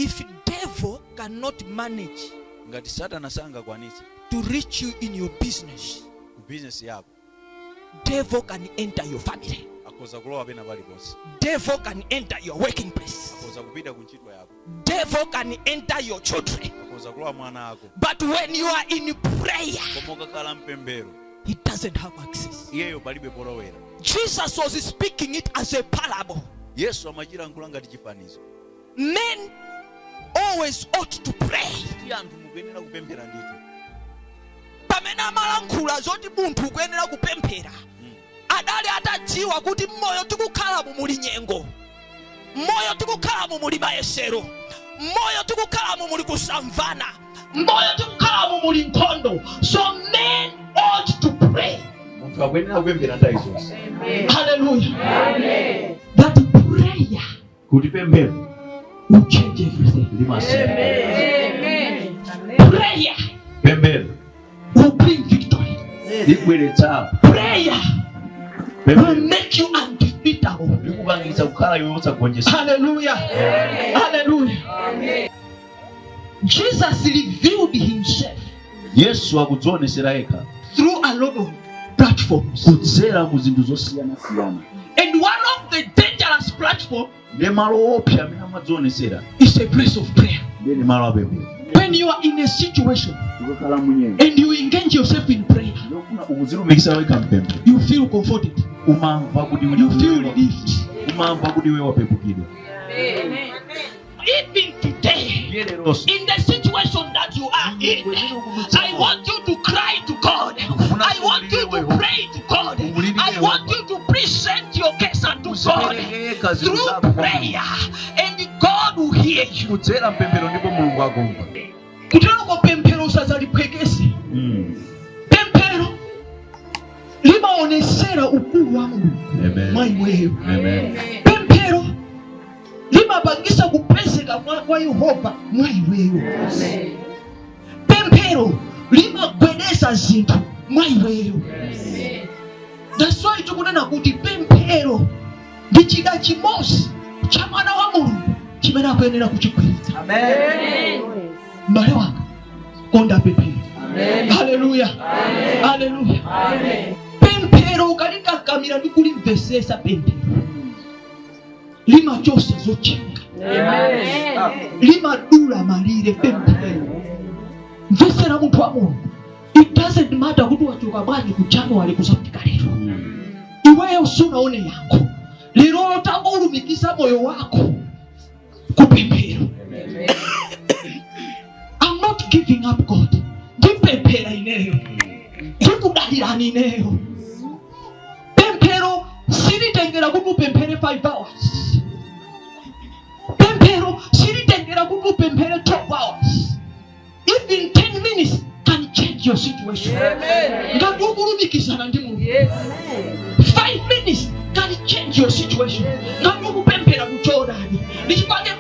If devil cannot manage Ngati Satana sangakwanitse to reach you in your business, ku bizinesi yako, devil can enter your family. Akhoza kulowa pena paliponse. Devil can enter your working place. Akhoza kupita ku ntchito yako. Devil can enter your children. Akhoza kulowa mwana ako. But when you are in prayer, Koma ukakhala mpemphero, he doesn't have access. Iyeyo palibe polowera. Jesus was speaking it as a parable. Yesu amachilankhula ngati chifanizo. Men always ought to pray. Ti anthu mukuyenera kupemphera ndithu. Pamene amalankhula zoti munthu ukuyenera kupemphera, adali atadziwa kuti mmoyo tikukhalamo muli nyengo, mmoyo tikukhalamo muli mayesero, mmoyo tikukhalamo muli kusamvana, mmoyo tikukhalamo muli nkhondo. So men ought to pray. Munthu akuyenera kupemphera nthawi zonse. Hallelujah. That prayer Kuti pemphero will change everything. Limasintha. Prayer Pemphero will bring victory. Libweretsa. Prayer will Pemphero make you undefeatable. Likupangitsa kukhala iwe wosagonjetsa. Hallelujah. Hallelujah. Jesus revealed himself Yesu akudzionesera yekha through a lot of platforms. Kudzera mu zinthu zosiyanasiyana. And one of the dangerous platforms Ndi malo opsa amene amadzionesera is a place of prayer. Ndiye ndi malo apemphero. When you are in a situation Ukakhala munyengo and you engage yourself in prayer, ndofuna ukuzilumikisa wekha mpemphero, you feel comforted. Umamva kuti You feel relieved. Umamva kuti iwe wapepukidwa. Even today, Ndiye leronso, in the situation that you are in, I want you to cry to God. I want you to pray to God. I want you to present your case unto God uzipereke zinthu through zako kwa Mulungu. prayer, and God will hear you. Kudzera mpemphero ndipo Mulungu akumva. Kuteroko pemphero usadzaliphwekese. Pemphero limaonesera ukulu wa Mulungu Amen. mwa iweyo. Amen. Pemphero limapangisa kupezeka kwa Yehova mwa iweyo. Pemphero limagwedeza zinthu mwa iweyo. That's why tikunena kuti pemphero ndi chida chimodzi cha mwana wa Mulungu chimene akuyenera kuchigwiritsa. M'bale wanga, konda pemphero. Haleluya, haleluya. Pemphero ukalikakamira ndi kulimvesesa, pemphero limachosa zotchinga, limadula malire. Pemphero, mvesera munthu wa Mulungu, it doesn't matter kuti wachoka bwanji ku January kuzafika lero, iweyo sunaone yankho. Lero tangolumikiza moyo wako kupemphero. "I'm not giving up, God. Ndipemphera ineyo, ndikudalirani ineyo." Pemphero silitengera kuti upemphere 5 hours. Pemphero silitengera kuti upemphere 12 hours. Even 10 minutes can change your situation ngati ukulumikizana ndi Mulungu. 5 minutes can change your situation ngati ukupemphera ku Jordan. Ndichipake